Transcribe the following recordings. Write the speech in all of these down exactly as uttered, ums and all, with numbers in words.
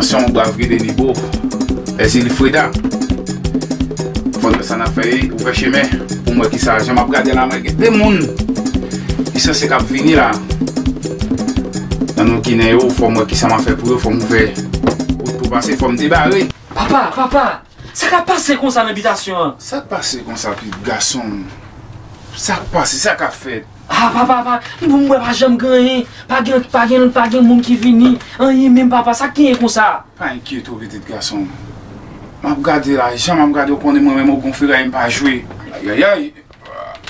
Son brav gede nivo. Ezili Freda. Fò n wè sa n ap fè, ouvè chemen pou m wè kisa. Jan m ap gade la, mwen gen de moun ki sanse k ap vini la. Nan non Ginen yo, fò m wè kisa m ap fè pou yo, fò m ouvè wout pou pase, fò m debare. Papa, papa, sa k ap pase konsa nan bitasyon an? Sa k pase konsa, pitit gason m? Sa k pase, sa k ap fèt? Ah, papa, papa, m wè pa janm gen anyen. Pa gen, pa gen, pa gen moun ki vini. Anyen menm, papa, sa k genyen konsa? Pa enkyete w, pitit gason m. M ap gade la, jan m ap gade, w konnen mwen menm, Ogon Feray, m pa jwe. Ayayay.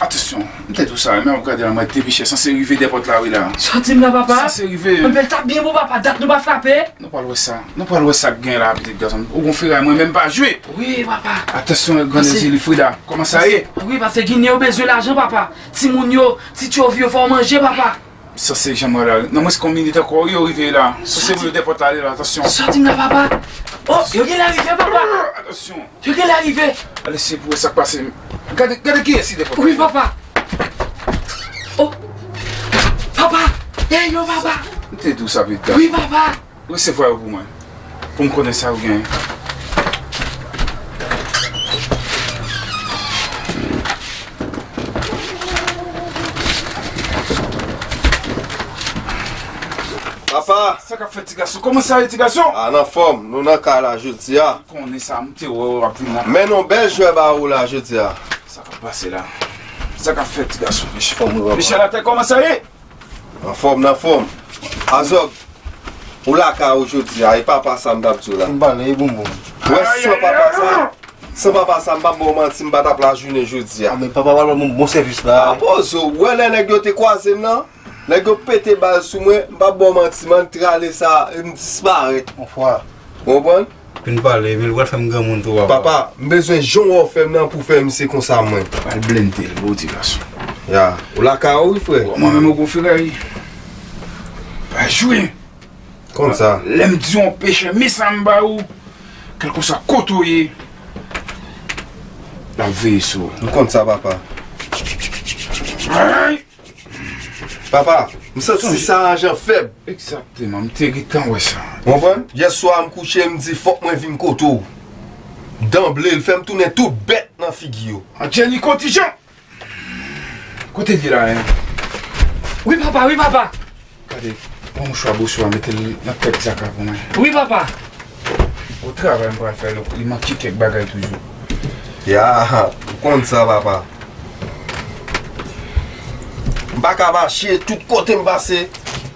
Atansyon, m te di w sa, men w ap gade la, mwen te pichè sanse rive dèpòt la, wi la. Sa w di m la, papa? Sanse rive. Anben, l t ap byen bon, papa, dat nou pa frape. Nou pral wè sa. Nou pral wè sa k gen la, pitit gason m. Ogon Feray, mwen menm pa jwe. Wi, papa. Atansyon, grandèzili Frida. Kòman sa ye? Wi, paske Ginen yo bezwen lajan, papa. Timoun yo, ti tchòv yo, fò w manje, papa. Sanse janm wè la. Nan mwens kon minit ankò, wi, yo rive la. Sanse rive dèpòt la, ale la, atansyon. Sa w di m la, papa? Oh, yo genlè rive, papa. Atansyon. Yo genlè rive. Ale, se pou wè sa k pase. Gade, gade kiyès ki dèpòt la. Wi, papa. Oh. Papa. Ey, yo, papa. M te di w sa, pitit gason. Wi, papa. Resevwa yo pou mwen. Pou m konnen sa yo genyen. Papa! Sa k ap fèt, ti gason? Kòman sa ye, ti gason? A, nan fòm. Nou nan kay la jodi a. Konnen sa, m te wè w ap vin la. Men yon bèl jwèt ba ou la jodi a. Sa k ap pase la? Sa k ap fèt, ti gason? Fòm ou, papa. Michel atè, kòman sa ye? Anfòm, nan fòm. Azòg, ou lakay ou jodi a, e papa sa m t ap di w la. M pale, e bonbon. Wè, san papa sa, san papa sa, m p ap ba w manti, m pa t ap lajounen jodi a. A, men papa pral ban m bon sèvis la. Pa poze w, wè lè nèg yo te kwaze m nan, nèg yo pete bal sou mwen, m p ap ba w manti, m antre ale sa, e m disparèt. Onfwa. Ou konprann? Vin pale, men l pral fè m granmoun tou, papa. Papa, m bezwen jan w fè m nan pou fè misye konsa mwen. Pral blende l, bon ti gason. Ya, ou lakay ou wi, frè. Bon, mwen menm ou gon feray. Pa jwe. Konn sa. Lè m di w yon pechè, men sa m ba ou. Kèlkeswa kote w ye, l ap veye sou ou. M konn sa, papa. Ay! Papa, m santi sa a jan fèb. Egzakteman, m te gentan wè sa. Ou konprann? Yèswa, m kouche, m di fòk mwen vin kote w. Danble, l fè m tounen tout bèt nan figi yo. Angeliko Tijan! Kote l ye la, en? Wi, papa, wi, papa. Gade, pran mouchwa bosou a, mete l nan tèt Zaka pou mwen. Wi, papa. Gwo travay m pral fè, li manke kèk bagay toujou. Ya, ou konn sa, papa. M pa ka mache, tout kote m pase,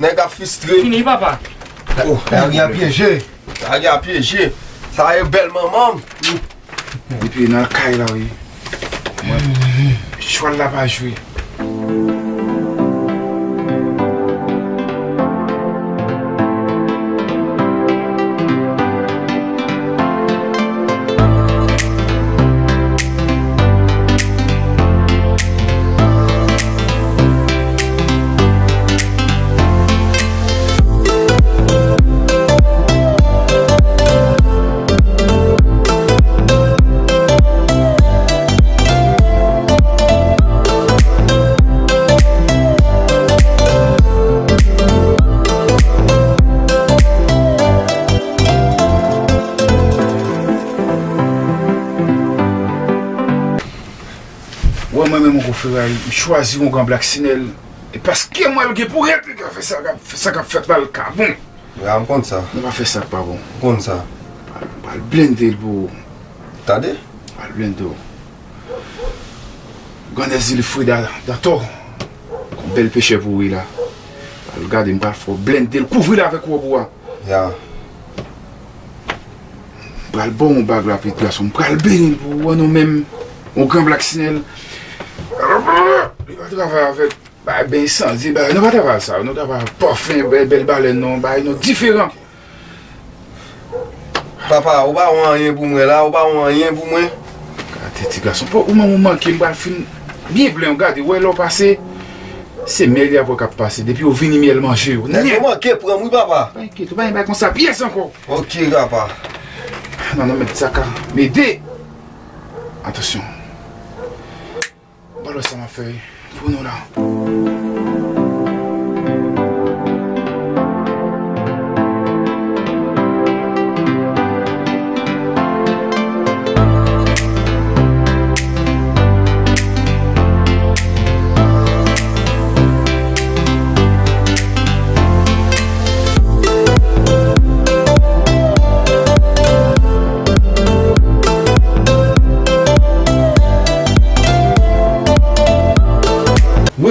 nèg ap fistre. Fini, papa. Oh, lari a pyeje. Lari a pyeje. Sa e bèl manman m. Depi nan kay la, wi. Mwen, chwal la pa jwe. Wè mwen menm, Onko Feray, m chwazi Ongan Blaksinèl. E paske mwen l gen pou rete, li ka fè sa k ap, sa k ap fèt la, l ka bon. Ya, m konn sa. Nou pa fè sa k pa bon. M konn sa. Pral blende l pou ou. Tande? Pral blende w. Grandèzili Frida Datò. Bèl pechè pou ou la. Pral gade, m pral fè w blende l, kouvri l avèk wòb ou a. Ya. M pral ba w yon bag la, pitit gason. M pral beni l pou ou an, non menm. Ongan Blaksinèl. Li pa travay avèk bagay ben santi, bagay, nou pa travay sa, nou travay pafen, bèl, bèl balèn, non, bagay nou diferan. Papa, ou pa wè anyen pou mwen la, ou pa wè anyen pou mwen. Gade ti gason, pou ou menm ou manke, m pral fin byen plen, gade, wè lè w pase, se mèl y ap wè k ap pase, depi yo vini myèl manje yo. Nèg yo manke pran m wi, papa. Pa enkyete w, pa gen bagay konsa pyès ankò. Ok, papa. Non, non, mèt Zaka, m ede. Atansyon. Bon, sa m ap fè pou nou la.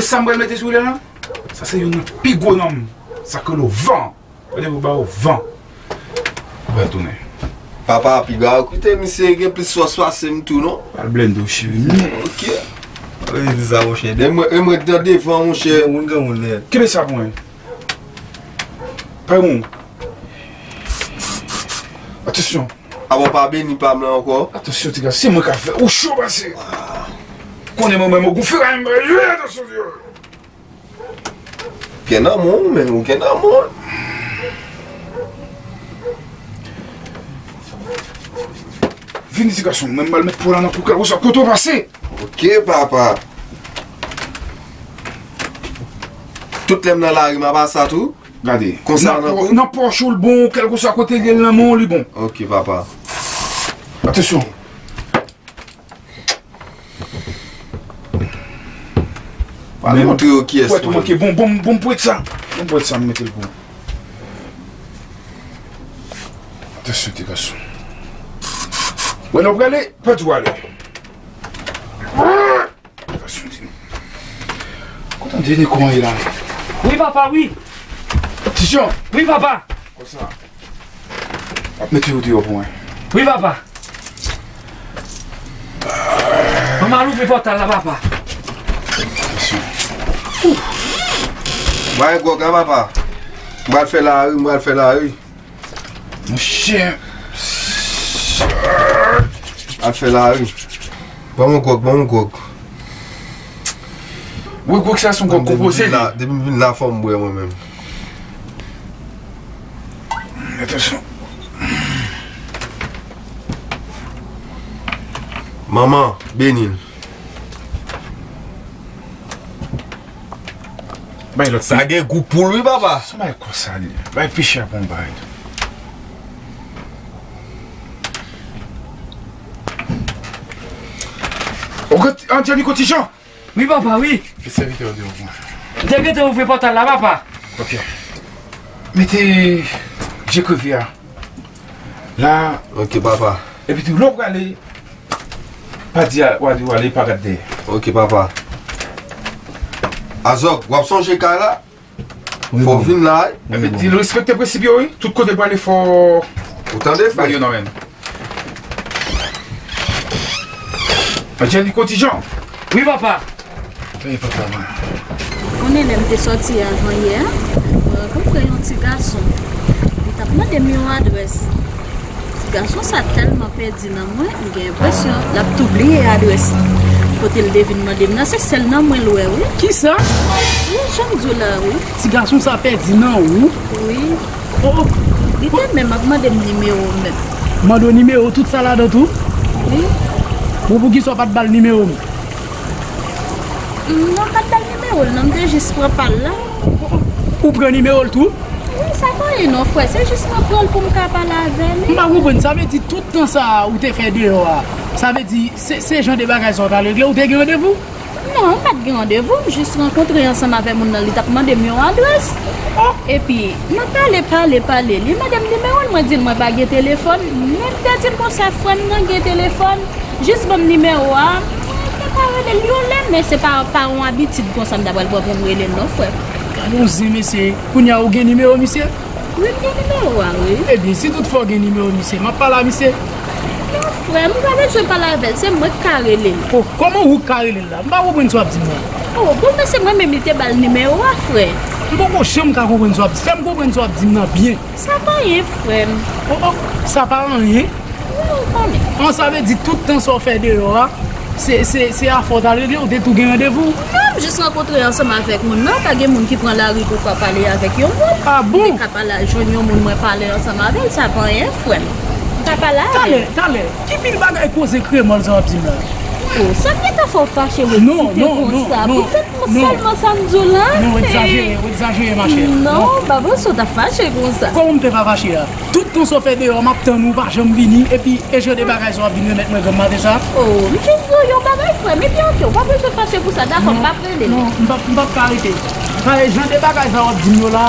Sa m pral mete sou li la, sa se youn nan pi gwo nonm. Sa k rele w van. Gade pou ba w van. Ou pral tounen. Papa, piga w kite misye gen plis fòs pase m tou, non? Al blende w, cheri. Ok. Mwen di sa, monchè. E mwen, e mwen t nan devan, monchè. Moun gen moun nèt. Kenbe sa pou mwen. Pè moun. Atansyon. Avan w pa beni pa m la ankò. Atansyon, ti gason, se mwen k ap fè ou cho pase. Konnen mwen menm, ou gon fera menm. Atansyon, ti gason. Gen nan mwen, ou menm, ou gen nan mwen. Vini, ti gason, mwen m al met po la nan kou, kèlkeswa kote w pase. Ok, papa. Tout lè m nan lari, m ap sa tou. Gade. Konsa nan, nan po, nan pòch ou l bon, kèlkeswa kote l ye l nan men w, li bon. Ok, papa. Atansyon. Pral montre yo kiyès mwen ye. Pwèt ou manke. Bon, bon, bon, pwèt sa. Bon, pwèt sa, m mete l pou ou. Atansyon, ti gason. Wè, lè w prale, pa di w ale. Atansyon, ti. Kontan di ni kòman ye la. Wi, papa, wi. Ti Jan. Wi, papa. Konsa. W ap mete yo deyò pou mwen. Wi, papa. Manman, al ouvri pòtal la, papa. Bay gwòg la, papa. M pral fè lari, m pral fè lari. Monchè. Al fè lari. Ban m yon gwòg, ban m yon gwòg. Wi, gwòg sa se yon gwòg konpoze li. Depi m vin la, depi m vin la, fò m bwè mwen menm. Atansyon. Manman, beni l. Bay lòt. Sa gen gou poul wi, papa. Sa bay konsa li. Bay pi chè pou m bay. Anjèliko, ti Jan. Wi, papa, wi. Fè sèvitè yo deyò pou mwen. M te gentan ouvri pòtal la, papa. Ok. Mete je kreve a la. Ok, papa. Epi tou, lè w prale, pa di a, w a di w ale, pa gad dèyè. Ok, papa. Azòk, w ap sonje kay la? Wi, fò w vin la, wi. Epi di l respekte prensip yo, wi. Tout kote l prale, fò ou tande, frè? Ba l yo nan men l. Anjèliko, ti Jan. Wi, papa. Wi, papa, mwen. Konnen lè m te sòti avan yè, mwen rankontre yon ti gason. Li t ap mande m yon adrès. Ti gason sa tèlman pèdi nan mwen, m gen enpresyon l ap tou bliye adrès kote l te vin mande m nan. Se sèl nan mwen l wè, wi. Kisa? Wi, jan m di w la, wi. Ti gason sa pèdi nan ou? Wi. Oh, oh. Li te menm ap mande m nimewo m menm. Mande w nimewo tout sa ladan tou? Wi. Bon, poukisa w pa t ba l nimewo m? Non, m pa t ba l nimewo l, non, m te jis pran pa l la. Ou pran nimewo l tou? Wi, sa pa anyen non, frè. Se jis mwen pran l pou m ka pale avè l. M pa konprann. Sa vle di tout tan sa a ou te fè deyò a, sa vle di se, se jan de bagay sa w t al regle, ou te gen randevou? Non, m pa t gen randevou. M jis rankontre ansanm avè moun nan, li t ap mande m yon adrès. Oh! Epi, nan pale, pale, pale, li mande m nimewo l, mwen di l mwen pa gen telefòn. Men m te di l konsa, frè m nan gen telefòn. Jis ban m nimewo a, mwen te ka rele l yon lè, men se pa, pa yon abitid konsa m ta pral pran pou m rele l non, frè m. Gade yon zen, mesye. Kounye a ou gen nimewo misye? Wi, m gen nimewo a, wi. Ebyen, si tout fwa w gen nimewo misye, m ap pale a misye. Non, frè m, m pa bezwen pale avè l, se mwen k ka rele l. Oh, kòman ou k ka rele l la? M pa konprann sa w ap di m nan. Oh, bon, men se mwen menm li te ba l nimewo a, frè. M poko janm ka konprann sa w ap di. Fè m konprann sa w ap di m nan byen. Sa pa anyen, frè m. Oh, oh, sa pa anyen? Wi, ou konnen. An, sa vle di tout tan sa w fè deyò a, se, se, se afè w t al regle, ou te tou gen randevou? Non, m jis rankontre ansanm avèk moun nan, pa gen moun ki pran lari pou pa pale avèk yon moun. Ah bon? M te ka pale, jwenn yon moun, mwen pale ansanm avè l, sa pa anyen, frè m. M ka pale avè l. Talè, talè, ki pil bagay koze kremòl sa w ap di m la? Oh, sa m gentan fè w fache, wi, non, non, non, non, poutèt sèlman sa m di w la. Non, ou egzajere, ou egzajere, machè. Non, pa panse w t ap fache konsa. Kòman m te pa fache a? Tout tan sa w fè deyò, m ap tann ou, pa janm vini, epi e jan de bagay sa w ap vin remèt mwen granm maten sa? Oh, m jis di w yon bagay, frè m, epi oke, ou pa bezwen fache pou sa, dakò, m p ap rele l. Non, m p ap, m p ap ka rete. Paske jan de bagay sa w ap di m yo la,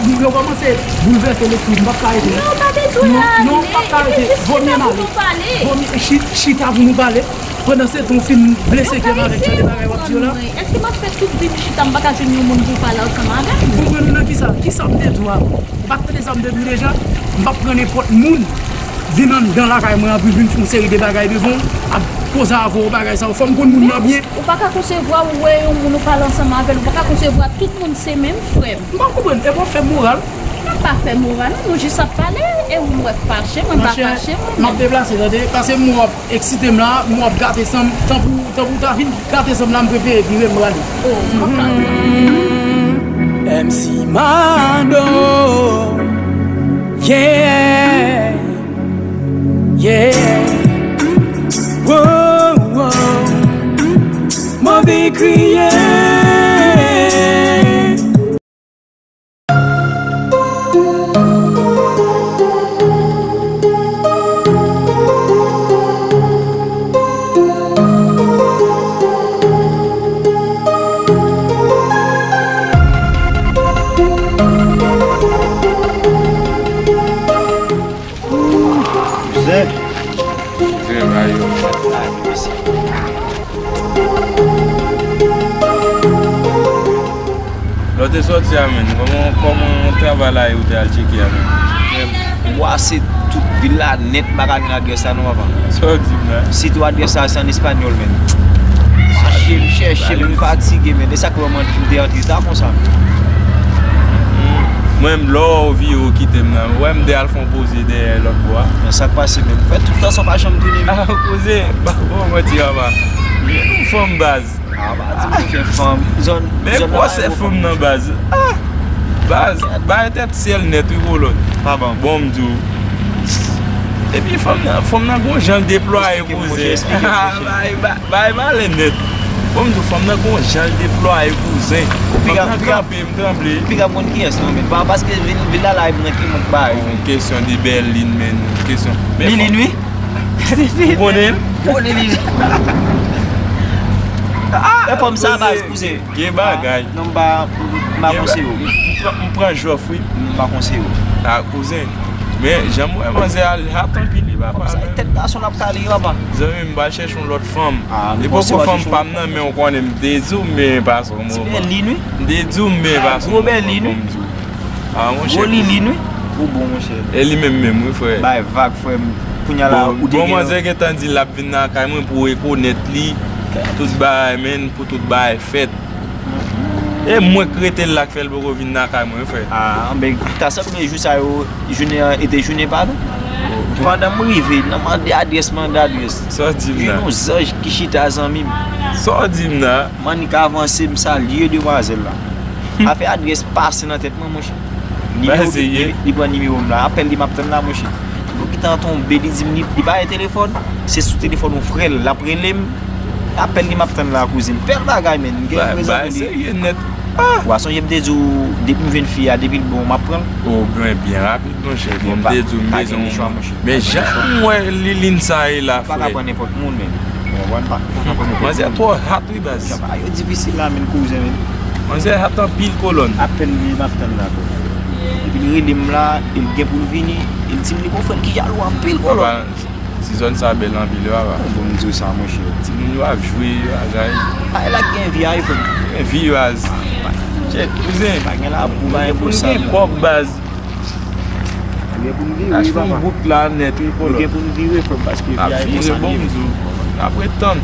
yo kòmanse boulvèse lespri m, m p ap ka rete. Non, ou pa bezwen ale, epi jis chita pou nou pale. Vomye, chi-, chita pou nou pale. Pandan se tan w fin blese kè m avèk jan de bagay w ap di yo la. Èske m ap fè tout vi m chita, m pa ka jwenn yon moun pou pale ansanm avè l? Ou konprann nan kisa? Kisa m te di w avan? Ou pa t tande sa m te di w deja? M p ap pran nenpòt moun vin anndan lakay mwen an pou vin fè yon seri de bagay devan w, ap koze avè w bagay sa yo. Fò m konn moun nan byen. Ou pa ka konsevwa ou wè yon moun ou pale ansanm avè l, ou pa ka konsevwa tout moun se menm frè m. M pa konprann. Epi w ap fè moral. Mwen pa fè moral, non, nou jis ap pale, e ou m wè fache, mwen pa fache, mwen menm. M ap deplase, tande, paske m wè w ap eksite m la, m wè w ap gate san m, tanpou, tanpou w ta vin gate san m la, m prefere vire m prale. Oh, m ap pale. M C Mado, yeah, yeah, wow, wow, m anvi kriye. Kouzen. Kouzen, ba yo. Lè w te sòti a, menn, kòman, kòman travay la ye ou te al tcheke a, menn? Menm, m wase tout vil la nèt, m pa ka jwenn adrès la non, papa. Sa w di m la? Sitou adrès la, se an espanyòl, menn. Mache, m chèche, m fatige, menn. E sa k fè m te antre ta konsa. Mwen menm, lè w vire w kite m nan, ou wè m te al fè yon poze dèyè lòt bò a. Men sa k pase, menn? Fè tout tan sa w pa janm tounen, menn. Ah, poze, pa bon, mwen di, papa. Men nou fanm baz. Ah, pa di m ke fanm. Zòn, men zòn nan pwosè fanm nan baz. Ah! Baz, bay tèt syèl nèt wi, kolòn. Pa bon. Bon, m di w. Epi fanm nan, fanm nan gon jan l deplwaye kouzen. Eksplike m, monchè, eksplike m, monchè. Bay, bay, bay valè nèt. Bon, m di w, fanm nan gon jan l deplwaye kouzen. Fanm nan kanpe, m tranble. Piga m konn kiyès non, men pa paske vin, vin la la, m nan ki moun bay. Yon kesyon de bèlin, men, kesyon. Lilin, wi. Ou konnen l? Konnen li. Ah, e fanm sa baz, kouzen. Gen bagay. Non, m pa, m pa konseye w. M pran, m pran jòf, wi. M pa konseye w. Ah, kouzen. Men, jan m wè manzè a, li hat anpil, li papa. Kòmsa, tèt gason l ap kale, papa. Zanmi m, m pral chèche yon lòt fanm. Ah, e poko fanm pa m nan, men ou konnen m te di w, men pase yon moman. Ti bèlin, wi. M te di w, men pase yon moman. Gwo bèlin, wi. Bon, m di w. Ah, monchè. Gwo lilin, wi. Ou bon, monchè. E li menm menm, wi, frè. Bay vag, frè m. Kounye a la, ou te gen. Bon, manzè gentan di l ap vin nan kay mwen pou rekonèt li. Tout bagay, menn, pou tout bagay fèt. E mwen k rete l la k fè l poko vin nan kay mwen, wi, frè. Ah, ben, ta sanble jou sa yo, jounen an, e te jounen pa nou. Pandan m rive, nan mande adrès, mande adrès. Sa w di m nan? Jwenn yon zanj ki chita, zanmi m. Sa w di m nan? M annik avanse, m salye demwazèl la. Afè adrès pase nan tèt mwen, monchè. Nimewo, li, li pran nimewo m la. Apèl li m ap tann la, monchè. Yo gentan tonbe, li di m li, li pa gen telefòn. Se sou telefòn yon frè l, l ap rele m. Apèl li m ap tann la, kouzen. Bèl bagay, menn. M gen rezon pou li. Serye nèt. Ah! Wa sonje m te di w, depi m jwenn fi a, depi l bon, m ap pran l. Oh, byen, byen rapid, monchè. Bon, m te di w, m bezwen yon. Men jan m wè lilin sa ye la, frè. Ou pa ka pran nenpòt moun, menn. Ou konprann? Pa, pa ka pran nenpòt moun. Manzè twò hat, wi, baz. Jan bagay yo difisil la, menn, kouzen, menn. Manzè hat anpil, kolòn. Apèl li m ap tann la, kolòn. Epi l rele m la, e l gen pou l vini, e l di m li gon frè l ki jalou anpil, kolòn. Papa, ti zòn sa bèl anpil, wi, papa. Bon, m di w sa, monchè. Timoun yo ap jwe, bagay. Ay, la gen vi a, wi, frè m. Gen vi, baz. Tchèk, kouzen. Pa gen labou, pa gen pou sa, non. Gen kòb, baz. Gen pou n vire, wi, papa. Bout la nèt, wi, kolòn. Gen pou n vire, frè m, paske vi a e konsa l ye. N ap vire, bon, m di w. N ap ret tann.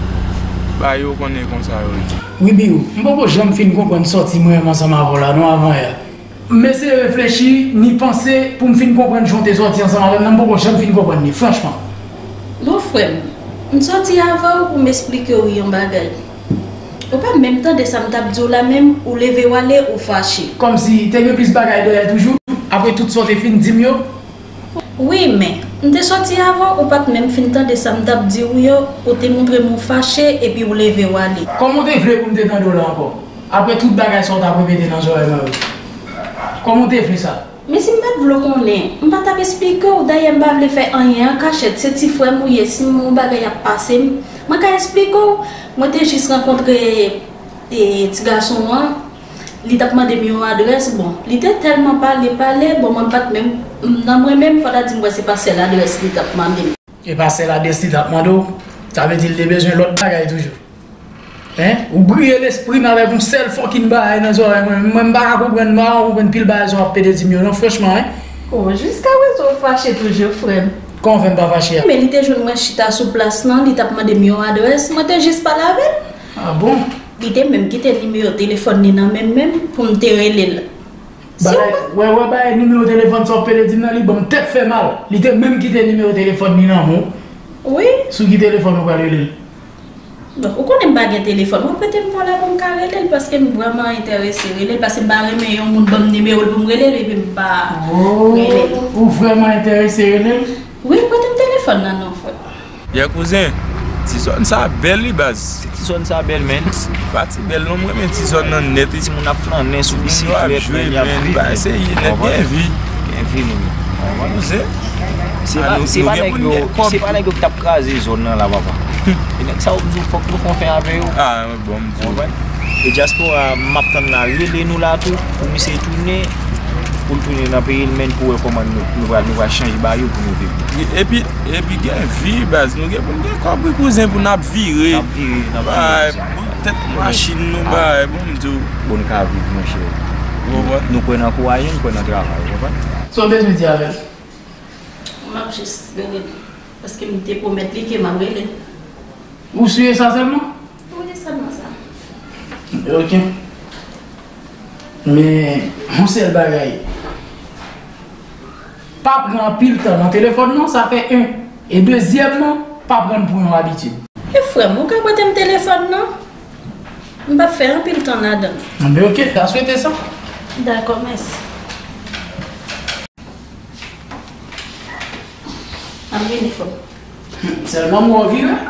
Bagay yo konnen konsa yo ye. Wi, Biwo, m poko janm fin konprann sòti mwen menm ansanm avè w la, non, avan yè. M eseye reflechi, ni panse pou m fin konprann jan w te sòti ansanm avè m nan, m poko janm fin konprann li, franchman. Bon, frè m, m sòti avè w pou m esplike w yon bagay. Ou pa menm tande sa m t ap di w la menm, ou leve w ale, ou fache. Kòmsi te gen plis bagay dèyè toujou, apre tout sa w te fin di m yo? Wi, men, m te sòti avè w, ou pa t menm fin tande sa m t ap di w yo, ou te montre m ou fache, epi ou leve w ale. Kòman w te vle pou m te tande w la ankò? Apre tout bagay sa w t ap repete nan zòrèy mwen yo. Kòman w te vle sa? Men si m pa t vle w konnen, m pa t ap esplike w. Dayè, m pa vle fè anyen an kachèt. Se ti frè m ou ye. Si m wè yon bagay ap pase m, mwen ka esplike w. Mwen te jis rankontre, e, ti gason an. Li t ap mande m yon adrès. Bon, li te tèlman pale, pale. Bon, mwen pa t menm, nan mwen menm, fò ta di m wè se pa sèl adrès li t ap mande m. E pa sèl adrès li t ap mande w. Sa vle di l te bezwen lòt bagay toujou. Hein? Ou briye lespri m avèk yon sèl fucking bagay nan zòrèy mwen. Mwen, m pa ka konprann, m pa ka konprann pil bagay sa w ap pede di m yo non, franchman, hein. Oh, jiskaprezan w fache toujou, frè m. Kòman w fè m pa fache a? Men li te jwenn mwen chita sou plas lan, li t ap mande m yon adrès, mwen te jis pale avè l. Ah bon? Li te menm kite nimewo telefòn li nan men m menm pou m te rele l. Bagay, wè, wè, bagay nimewo telefòn sa w pede di m nan, li ban m tèt fè mal. Li te menm kite nimewo telefòn li nan men w. Wi. Sou ki telefòn ou pral rele l? Bon, ou konnen m pa gen telefòn. W ap prete m pa la pou m ka rele l, paske m vrèman enterese rele l, paske m pa renmen yon moun ban m nimewo l pou m rele l, epi m pa rele l. Oh, ou vrèman enterese rele l? Wi, prete m telefòn nan non, frè. Yè kouzen, ti zòn sa bèl wi baz. Ti zòn sa bèl, men. Pa ti bèl non, m renmen ti zòn nan nèt wi. Timoun ap flannen sou bisiklèt, men, y ap jwe, men, men, bagay serye nèt, gen vi. Gen vi, men. Kouzen. Se pa, se pa nèg yo, se pa nèg yo ki t ap kraze zòn nan la, papa. E nèg sa yo, m di w, fòk nou fè yon fè avè yo. Ah, bon, m di w. E dyaspora, m ap tann la, rele nou la tou, pou misye tounen, pou l tounen nan peyi l, men pou wè kòman nou, nou va, nou va chanje ba yo pou nou viv. Epi, epi gen vi, baz, nou gen pou n gen kòb wi kouzen pou n ap vire. N ap vire, n ap vire. Bay, tèt machin nou bay, bon, m di w. Bon, n ka viv, monchè. Ou konprann? Nou kwè nan kouraje, nou kwè nan travay, ou konprann? Sa w bezwen di avè l? M ap jis rele l. Paske m te pwomèt li ke m ap rele l. Ou sou sa sèlman? Wi, sèlman sa. Ok. Men, yon sèl bagay. Pa pran anpil tan nan telefòn nan, sa fè en. E dezyèmman, pa pran l pou yon abitid. E frè m, ou ka prete m telefòn nan? M p ap fè anpil tan ladan l. Anben, ok, ta swete sa. Dakò, mèsi. M ap vini, frè m. Sèlman m wè w vire.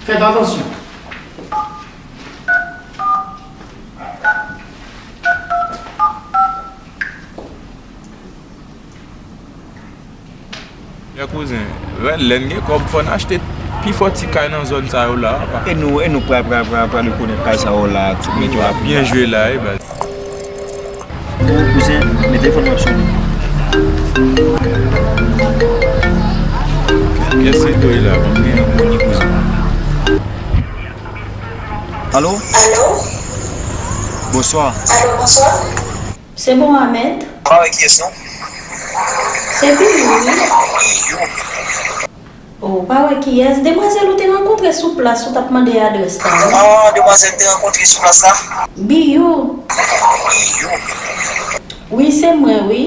Fèt atansyon. Yè kouzen, lè n gen kòb, fò n achte pifò ti kay nan zòn sa yo la, apa. E nou, e nou pral, pral, pral, pral rekonèt kay sa yo la, ti nèg yo ap byen jwe la, wi, baz. Kouzen, mete fòn nan sou. Kiyès se Toy la? Mwen gen yon moni kouzen. Alo? Alo? Bonswa. Alo, bonswa. Se Mohamed? Pa wè kiyès non? Se Biyou, wi. Biyou. Oh, pa wè kiyès. Demwazèl ou te rankontre sou plas ou t ap mande adrès la, wi. Ah, demwazèl te rankontre sou plas la? Biyou. Biyou. Wi, se mwen, wi.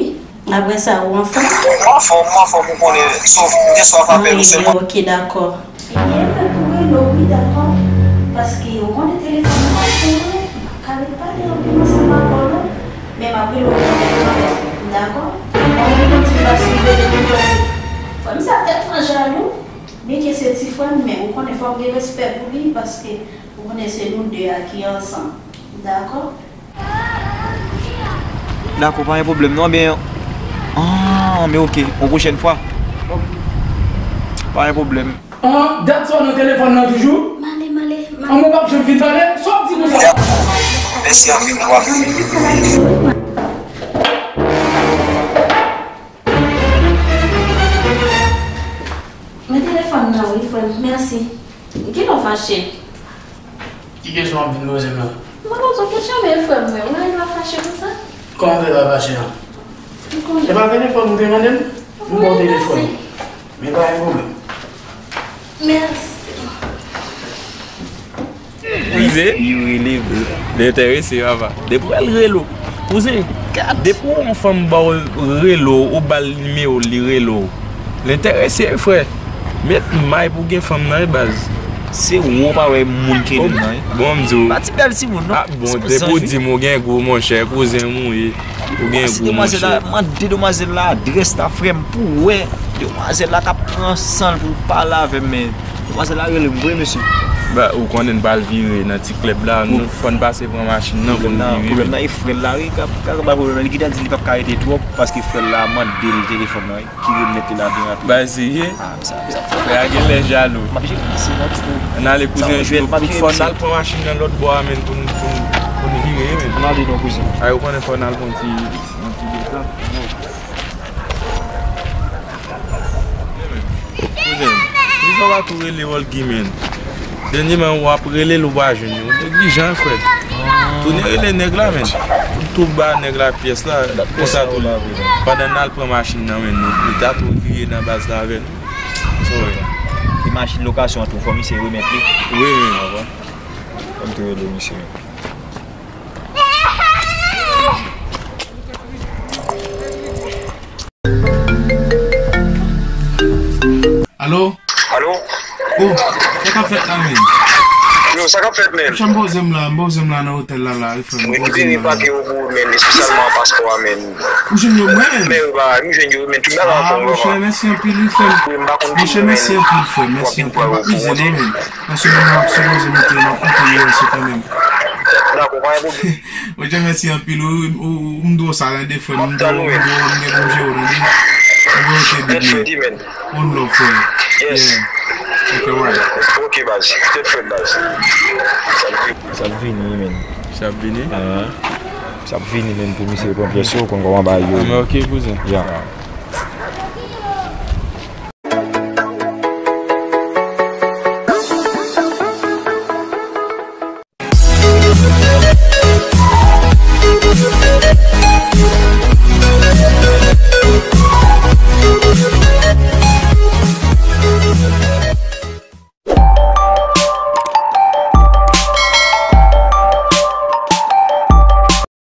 Apre sa, ou anfòm? Mwen anfòm, mwen anfòm, ou konnen. Sof, m te swaf apèl ou sèlman. Ah, ok, dakò. Biyou, mwen pou rele w, wi, dakò. Paske ou konnen telefòn nan pa pou mwen. M pa ka ret pale anpil ansanm avè w non. Men m ap rele w kanmenm, dakò? Mwen menm ti pase rele nou. Frè m sa tèlman jalou. Byenke se ti frè m, men ou konnen fò m gen respè pou li, paske ou konnen se nou de a ki ansanm. Dakò? Dakò, pa gen pwoblèm non, men, ah, men ok, yon pwochèn fwa. Pa gen pwoblèm. Ah, dat sa w nan telefòn nan toujou? M ale, m ale, m ale. Ah, mwen p ap janm fin pale. Sa w ap di konsa? Mèsi anpil, m ap vini. Men telefòn nan, wi, frè m. Mèsi. Kilè w fache? Ki kesyon w ap vin poze m la? Mwen poze w kesyon, men frè m, mwen, mwen, w ap fache konsa? Kòman w fè pa fache an? M konnen. Se pa telefòn ou te mande m? M ba w telefòn. Wi, mèsi. Men pa gen pwoblèm. Mèsi. Kouzen, li rele, li enterese, papa. Depi w wè l rele w. Kouzen, depi yon fanm ba w rele w, ou ba l nimewo l, li rele w. L enterese, wi, frè. Met may pou gen fanm nan, wi, baz. Se ou pa wè moun ki rele m nan, wi. Bon, m di w. Pa ti bèl timoun, non. Ah, bon, depi w di m ou gen gou, monchè, kouzen m ou ye. Ou gen gou, monchè. Mande demwazèl la adrès la, frè m, pou w wè. Demwazèl la k ap pran san l pou l pale avè m, men demwazèl la rele m vre, mesye. Ba, ou konnen n pral vire nan ti klèb la, nou fò n pase pran machin nan pou n vire. Pwoblèm nan, pwoblèm nan e frè l la, wi, k ap, k ap bay pwoblèm nan. Li gentan di li p ap ka rete twòp, paske frè l la mande l telefòn nan, wi, ki remèt li la byen rapid. Ba, serye? Ah, sa, sa. Frè a genlè jalou. M ap jere, se nan ti kou. Ann ale, kouzen, fò n al pran machin nan lòt bò a, men, pou n, pou n, pou n vire, men. Ann ale non, kouzen. Ay, ou konnen fò n al pran ti, yon ti deta. Kouzen, li Ou pa tou rele Olgi, men. Dènyèman, w ap rele l, ou pa jwenn li. Ou neglijan, frè. Tounen rele nèg la, men. Ou tou ba nèg la pyès la, konsa tou. Pandan n al pran machin nan, men, nou, nou ta tou vire nan baz la avè nou. Sa w wè? Ki machin lokasyon an tou, fò misye remèt li. Wi, men. Fò m tou rele misye. Alo? Alo? Oh, sa k ap fèt la, men? Yo, sa k ap fèt, men? Monchè, m poze m la, m poze m la nan otèl la, la, wi, frè m, m poze m la. Mwen libere papye yo pou ou, men, espesyalman paspò a, men. Ou jwenn yo, mwen menm? Men, wi, ba, m jwenn yo, men, tout bagay an fòm, vrèman. Ah, monchè, mèsi anpil, wi, frè m. Wi, m pa konn ki men, mèsi anpil, frè, mèsi anpil. M p ap mize, non, men. Nan semèn nan, m ap sipoze mete nan konte yo, se kanmenm. Dakò, pa gen pwoblèm. Monchè, mèsi anpil. Ou, ou, ou, m di w sa, tande, frè m. M di w, m di w, m gen pou m jere w, tande. M voye w te big, man. One love, frè. Yes. Yeah. Ok, right. Ok, baz. Tèt frèt, baz. Sa ap vini, man. Sa ap vini? Ah. Sa ap vini, man, pou misye pran pyès yo, konn kòman bagay yo. Ah, men ok, kouzen. Yeah.